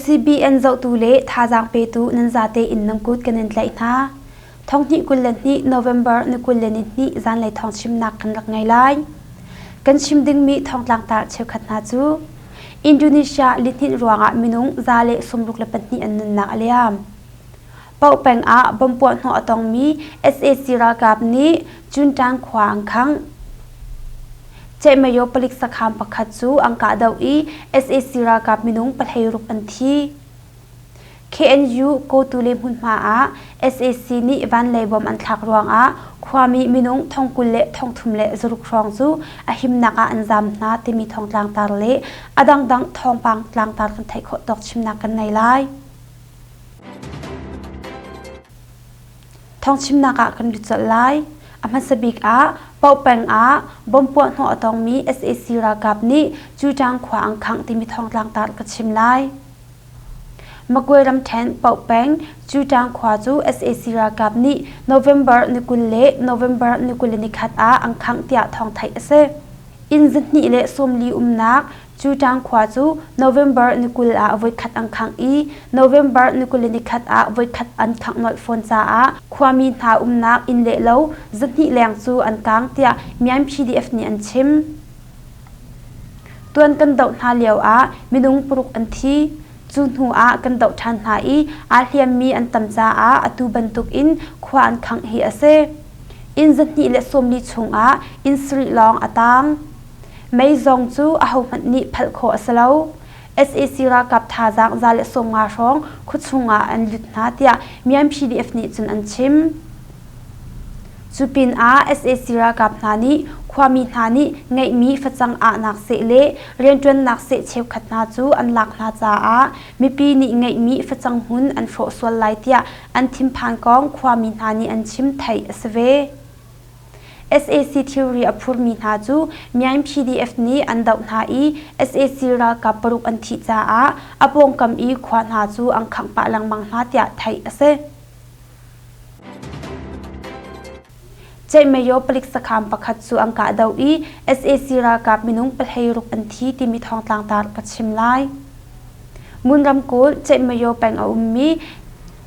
CBN zohtu le thazaang petu nan zate in nan kut kan in tlaih hna. Thonghnih 22 November ni 22 zanlei thawng chimnak kan rak ngei lai. Kan chim dingmi thawngtlang tar cheukhat hna cu Indonesia lihninh ruangah minung 162 an nunnak a liam. Paoh peng ah bomb puahhnawh a tongmi sac ralkap nih Cuntang khua an khangh. Ceihmayo palik sakhan pakhat cu an kahdoh i sac ralkap minung 16 an thi. KNU Kawtule hmunhma ah sac nih vanlei bom an thlak ruangah khuami minung thongkul le thongthum le zaruk hrawng cu a himnak ah an zaam hna timi thawngtlang tar le a dangdang thawngpang tlangtar kan theih khawh tawk chimnak kan ngei lai. Thawngchimnak ah kan lut colh lai. A hmasa bik ah Paohpeng ah bomb puahhnawh a tongmi sac ralkap nih Cuṭang khua an khangh timi thawngtlang tar ka chim lai. Magwe ramṭhen Paohpeng Cuṭang khua cu sac ralkap nih November ni 20 le November ni 21 ah an khangh tiah thawng theih a si. Inn 240 umnak Cuṭang khua cu November ni 20 ah voikhat an khangh i November ni 21 ah voikhat an khangh nolh fawn caah khuami hna umnak inn le lo zahnih leng cu an kaang tiah Myan PDF nih an chim. Tuan kan doh hna lio ah minung paruk an thi. Cu hnu ah kan doh ṭhan hna i aa hliammi an tam caah atu bantuk in khua an khangh hi a si. Inn 240 chungah inn sarih lawng a taang. Mei zong cu ahohmanh nih phalh khawh a si lo. Sac ralkap thazaang 150 hrawng khuachung ah an lut hna tiah Myan PDF nih cun an chim. Cu pinah sac ralkap hna nih khuami hna nih ngeihmi facang ahnak seh le rianṭuannak seh cheukhat hna cu an lak hna caah mipi nih ngeihmi facang hmun an hrawh sual lai tiah an thinphan kong khuami hna nih an chim theih a si ve. Sac thilri a phurmi hna cu Myaing PDF nih an doh hna i sac ralkap paruk an thih caah a pawngkam i khua hna cu an khangh pah lengmang hna tiah theih a si. Ceihmayo palik sakhan pakhat cu an kahdoh i sac ralkap minung 16 an thi timi thawngtlang tar ka chim lai. Ngun ramkulh Ceihmayo peng a ummi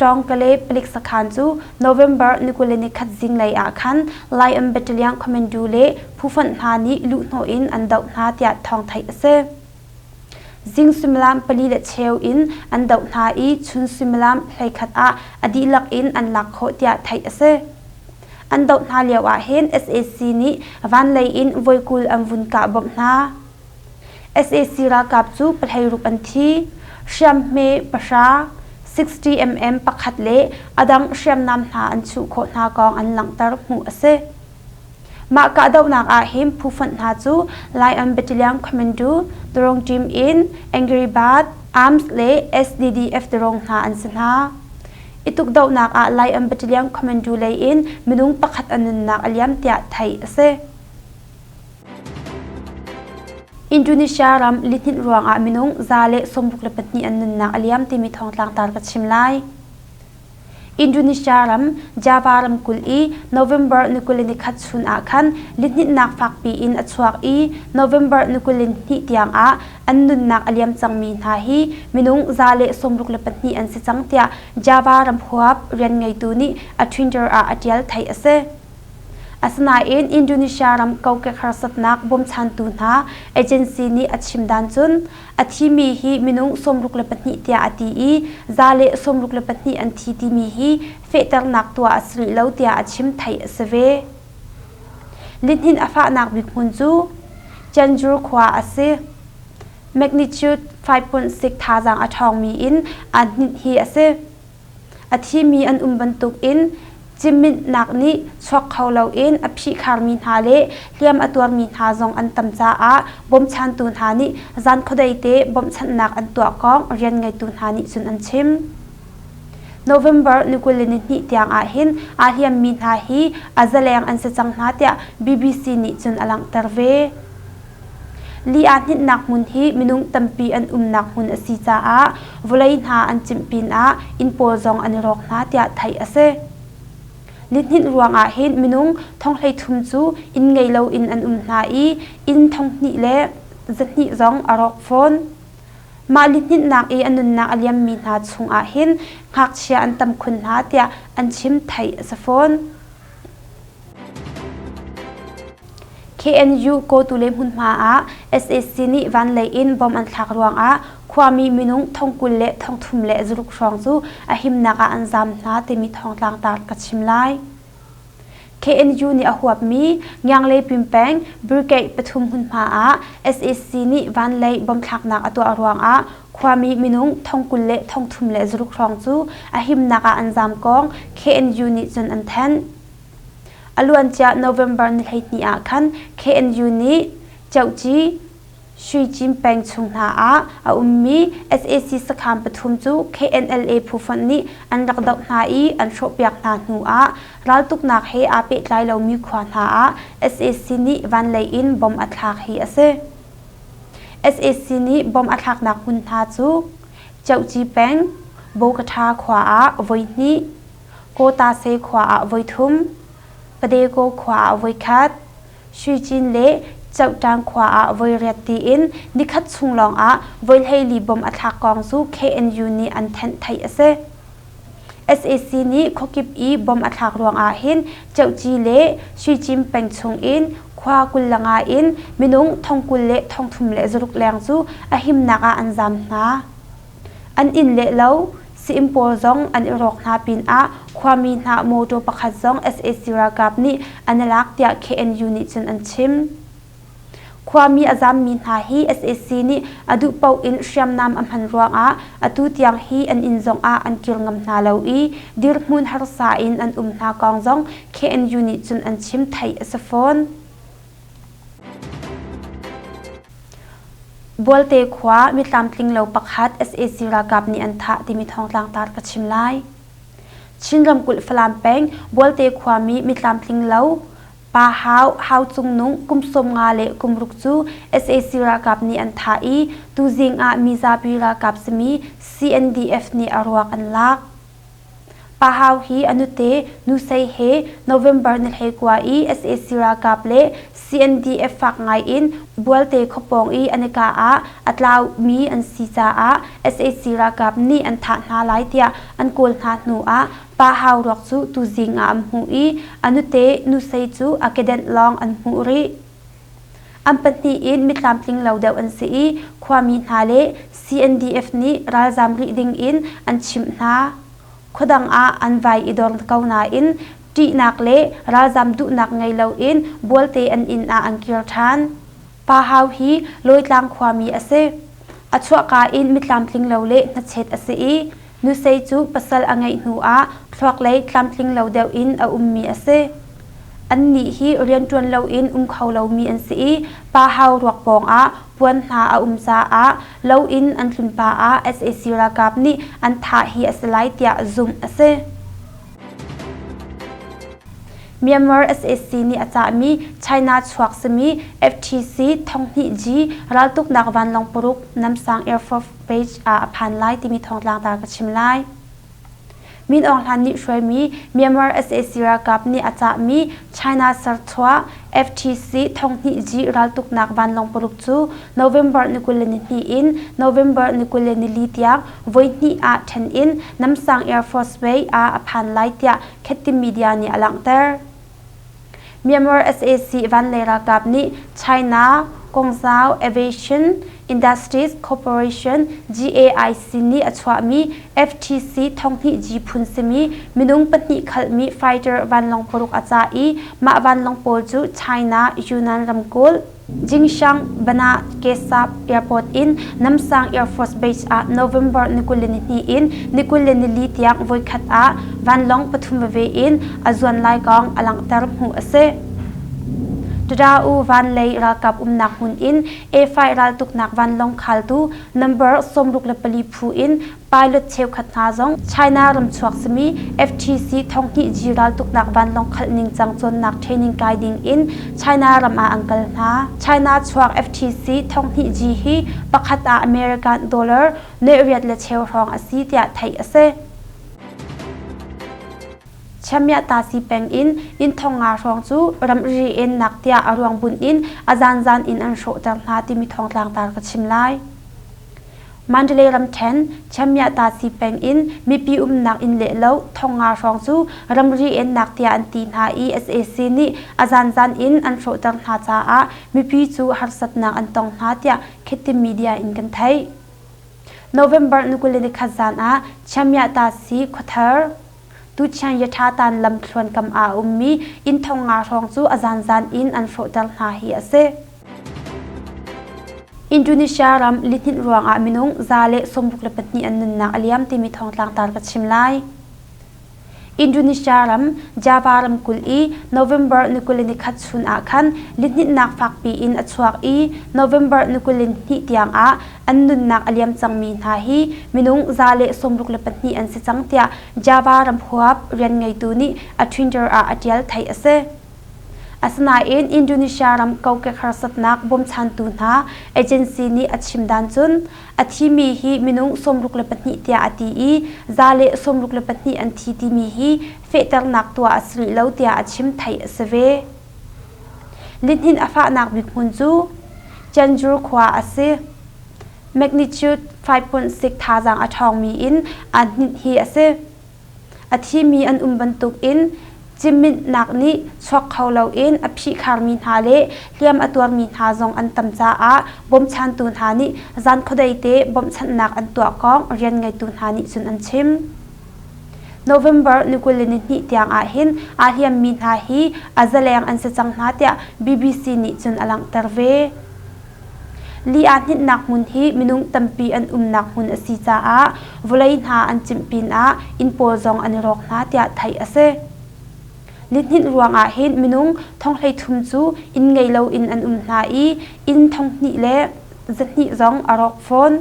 Tawngkale palik sakhan cu November ni 21 zinglei ah khan Lion Battalion Commando le phufonh hna nih luhhnawh in an doh hna tiah thawng theih a si. Zing suimilam pali le cheu in an doh hna i chun suimilam 11 ah a dihlak in an lak khawh tiah theih a si. An doh hna lio ah hin sac nih vanlei in voi 20 an vun kah bawmh hna. Sac ralkap cu 16 an thi. Hriamhme pahra, 60 mm pakhat le a dang hriamnam hna an chuh khawh hna kong an langhter hmuh a si. Mah kahdohnak ah hin phufonh hna cu Lion Battalion Commando, Drone Team in Angry Bird, Arms le SDDF drone hna an si hna. I tukdohnak ah Lion Battalion Commando lei in minung pakhat a nunnak a liam tiah theih a si. Indonesia ram lihninh ruangah minung 162 an nunnak a liam timi thawngtlang tar ka chim lai. Indonesia ram Java ramkulh i November ni 21 chun ah khan lihninhnak fakpi in a chuak i November ni 22 tiang ah an nunnak a liam cangmi hna hi minung 162 an si cang tiah Java ram huap rian ngeitu nih a Twitter ah a ṭial theih a si. Asinain Indonesia ram kokek harsatnak bawmchantu hna agency nih a chim dan cun a thimi hi minung 62 tiah a ti i 162 an thi timi hi fehternak tuah a si rih lo tiah a chim theih a si ve. Lihninh a fahnak bik hmun cu Cianjur khua a si. Magnitude 5.6 thazaang a ṭhawngmi in aa hninh hi a si. A thimi an um bantukin ciminhnak nih chuak kho loin a phihkharmi hna le hliam a tuarmi hna zong an tam caah bawmchantu hna nih zan khuadei te bawmhchanhnak an tuah kong rian ngeitu hna nih cun an chim. November ni 22 tiang ah hin aa hliammi hna hi a zaleng an si cang hna tiah BBC nih cun a langhter ve. Li aa hninhnak hmun hi minung tampi an umnak hmun a si caah vawlei hna an cimh pinah inn pawl zong an i rawk hna tiah theih a si. Lihninh ruangah hin minung 33 cu inn ngei loin an um hna i inn 2,200 zong a rawk fawn. Mah lihninhnak i a nunnak a liammi hna chungah hin ngakchia an tam khun hna tiah an chim theih a si fawn. KNU Kawtu le hmunhma ah sac nih vanlei in bomb an thlak ruangah khuami minung thongkul le thongthum le zaruk hrawng cu a himnak ah an zaam hna timi thawngtlang tar ka chim lai. KNU nih a huapmi Ngianglei Pimpeng Brigade pathum hmunhma ah sac nih vanlei bomb thlaknak a tuah ruangah khuami minung thongkul le thongthum le zaruk hrawng cu a himnak ah an zaam kong KNU nih cun an thanh. A luancia November ni 12 ah khan KNU nih Ceuci, Shuijin peng chung hna ah a ummi sac sakhan pathum cu KNLA phufonh nih an rak doh hna i an hrawhpiak hna hnu ah raltuknak he aa pehtlai lomi khua hna ah sac nih vanlei in bomb a thlak hi a si. Sac nih bomb a thlaknak hmun hna cu Ceuci peng, Bokatha khua ah voihnih, Kawtase khua ah voithum, Padeko khua ah voikhat, Shuicin le Cohtang khua ah voiriat tiin nikhat chung lawngah voi 14 bom a thlak kong cu KNU nih an thanh theih a si. Sac nih khuakip i bom a thlak ruangah hin Cohci le Shuicin peng chung in khua 25 in minung thongkul le thongthum le zaruk leng cu a himnak ah an zaam hna. An inn le lo, sii pawl zong an i rawk hna pinah khuami hna mawṭaw pakhat zong sac ralkap nih an i lak tiah KNU nih cun an chim. Khuami a zammi hna hi sac nih a duh paoh in hriamnam a hman ruangah atu tiang hi an inn zongah an kir ngam hna lo i dirhmun harsa in an um hna kong zong KNU nih cun an chim theih a si fawn. Bualte khua mitlamtling lo pakhat sac ralkap nih an thah timi thawngtlang tar ka chim lai. Chin ramkulh Falam peng Bualte khuami mitlamtling lo Pa Hau Hau Cung Nung kum 15 le kum ruk cu sac ralkap nih an thah i tuzing ah mizapi ralkap simi CNDF nih a ruak an lak. Pa Hau hi a nute Nusei he November ni 19 i sac ralkap le CNDF fak ngai in Bualte khuapawng i an i kah ah a tlaumi an si caah sac ralkap nih an thah hna lai tiah an kawl hna hnu ah Pa Hau ruak cu tuzing ah an hmuh i a nute Nusei cu a kedenh lawng an hmuh rih. An pahnih in mitlamtling lo deuh an si i khuami hna le CNDF nih ralzaam rih ding in an chimh hna. Khuadang ah an vai i dor ko nain ṭihnak le ralzaam duhnak ngei loin Bualte an inn ah an kir ṭhan. Pa Hau hi Lawitlang khuami a si. A chuahka in mitlamtling lo le hnachet a si i Nusei cu pasal a ngeih hnu ah thluaklei tlamtling lo deuh in a ummi a si. Annih hi rianṭuan loin um kho lomi an si i Pa Hau ruak pawngah puan hna a um caah lo in an tlun pah ah sac ralkap nih an thah hi a si lai tiah zumh a si. Myanmar sac nih a cahmi China chuak simi FTC thonghnih G raltuknak vanlawng paruk Namsang Air Force Base ah a phan lai timi thawngtlangtar ka chim lai. Min Aung Hlaing nih hruaimi Myanmar sac ralkap nih a cahmi China serchuah FTC thonghnih G raltuknak vanlawng paruk cu November ni 22 in November ni 24 tiang voihnih ah ṭhen in Namsang Air Force Base ah a phan lai tiah Khettim Media nih a langhter. Myanmar sac vanlei ralkap nih China Guangzhou Aviation Industries Corporation GAIC nih a chuahmi FTC thonghnih G phun simi minung pahnih khalhmi fighter vanlawng paruk a cah i mah vanlawng pawl cu China Yunnan ramkulh Jingshan Bana Kesap Airport in Namsang Air Force Base ah November ni 22 in ni 24 tiang voikhat ah vanlawng pathum veve in a zuan lai kong a langhter hmuh a si. Tada-u vanlei ralkap umnak hmun in A5 raltuknak vanlawng khaltu number 64 phu in Pilot cheukhat hna zong China ramchuak simi FTC thonghnih G raltuknak vanlawng khalh ningcang cawnnak training kai ding in China ram ah an kal hna. China chuak FTC thonghnih G hi pakhat ah American dollar nuaih riat le cheu hrawng a si tiah theih a si. Chiamiah Tasi peng in inn thong nga hrawng cu ramri ennak tiah a ruang bunh in a zanzan in an hrawhter hna timi thawngtlangtar ka chim lai. Mandalay ramṭhen Chamyatasi peng in mipi umnak inn le lo 5,000 hrawng cu ramri ennak tiah an ti hna i sac nih a zanzan in an hrawhter hna caah mipi cu harsatnak an tong hna tiah Khettim media in kan theih. November ni 21 zan ah Chamyatasi khuathar Tuchan Yathatan lamthluan kam ah a ummi inn 5,000 hrawng cu a zanzan in an hrawhter hna hi a si. Indonesia ram lihninh ruangah minung 162 an nunnak a liam timi thawngtlang tar ka chim lai. Indonesia ram Java ramkulh i November ni 21 chun ah khan lihninhnak fakpi in a chuak i November ni 22 tiang ah an nunnak a liam cangmi hna hi minung 162 an si cang tiah Java ram huap rian ngeitu nih a Twitter ah a ṭial theih a si. Asinain Indonesia ram kokek harsatnak bawmchantu hna agency nih a chim dan cun a thimi hi minung 62 tiah a ti i 162 an thi timi hi fehternak tuah a si rih lo tiah a chim theih a si ve. Lihninh a fahnak bik hmun cu Cianjur khua a si. Magnitude 5.6 thazaang a ṭhawngmi in aa hninh hi a si. A thimi an um bantukin ciminhnak nih chuak kho loin a phihkharmi hna le hliam a tuarmi hna zong an tam caah bawmchantu hna nih zan khuadei te bawmhchanhnak an tuah kong rian ngeitu hna nih cun an chim. November ni 22 tiang ah hin aa hliammi hna hi a zaleng an si cang hna tiah BBC nih cun a langhter ve. Li aa hninhnak hmun hi minung tampi an umnak hmun a si caah vawlei hna an cimh pinah inn pawl zong an i rawk hna tiah theih a si. Lihninh ruangah hin minung 33 cu inn ngei loin an um hna i inn 2,200 zong a rawk fawn.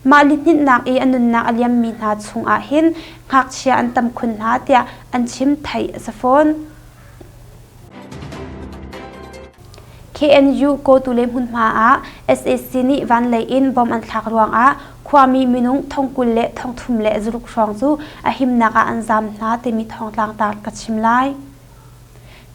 Mah lihninhnak i a nunnak a liammi hna chungah hin ngakchia an tam khun hna tiah an chim theih a si fawn. KNU Kawtu le hmunhma ah sac nih vanlei in bomb an thlak ruangah khuami minung 20 le 36 hrawng cu a himnak ah an zaam hna timi thawngtlang tar ka chim lai.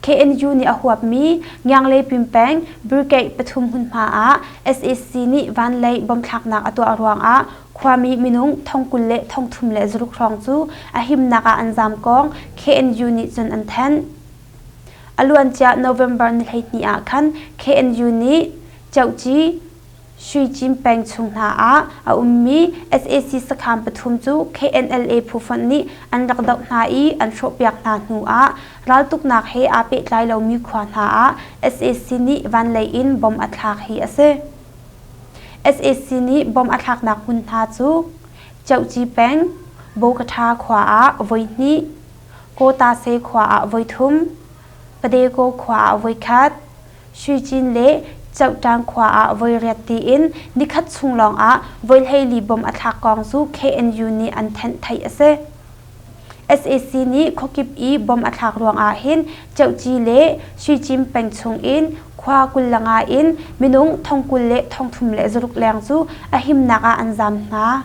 KNU nih a huapmi Ngiangle Pimpeng Brigade pathum hmunhma ah sac nih vanlei bomb thlaknak a tuah ruangah khuami minung 20 le 36 hrawng cu a himnak ah an zaam kong KNU nih cun an thanh. A luancia November ni 12 ah khan KNU nih Cohci, Shuijin peng chung hna ah a ummi sac sakhan pathum cu KNLA phufonh nih an rak doh hna i an hrawhpiak hna hnu ah raltuknak he aa pehtlai lomi khua hna ah sac nih vanlei in bomb a thlak hi a si. Sac nih bomb a thlaknak hmun hna cu Cohci peng, Bokatha khua ah voihnih, Kawtase khua ah voithum, Padeko khua ah voikhat, Shuijin le Cohtang khua ah voiriat tiin nikhat chung lawngah voi 14 bom a thlak kong cu KNU nih an thanh theih a si. Sac nih khuakip i bom a thlak ruangah hin Cohci le Shuijin peng chung in khua 25 in minung 20 le 36 leng cu a himnak ah an zaam hna.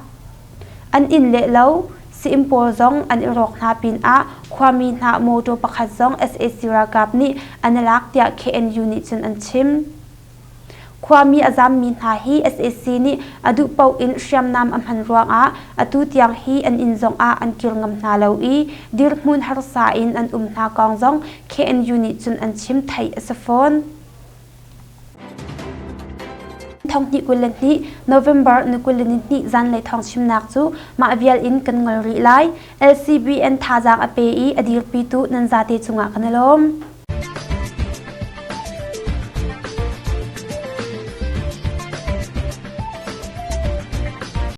An inn le lo, sii pawl zong an i rawk hna pinah khuami hna mawṭaw pakhat zong sac ralkap nih an i lak tiah KNU nih cun an chim. Khuami a zammi hna hi sac nih a duh paoh in hriamnam a hman ruangah atu tiang hi an inn zongah an kir ngam hna lo i dirhmun harsa in an um hna kong zong KNU nih cun an chim theih a si fawn. 2022 November ni 22 zanlei thawngchimnak cu mah vial in kan ngol rih lai. LCBN thazaang a pe i a dirpitu nan zate cungah kan i lawm.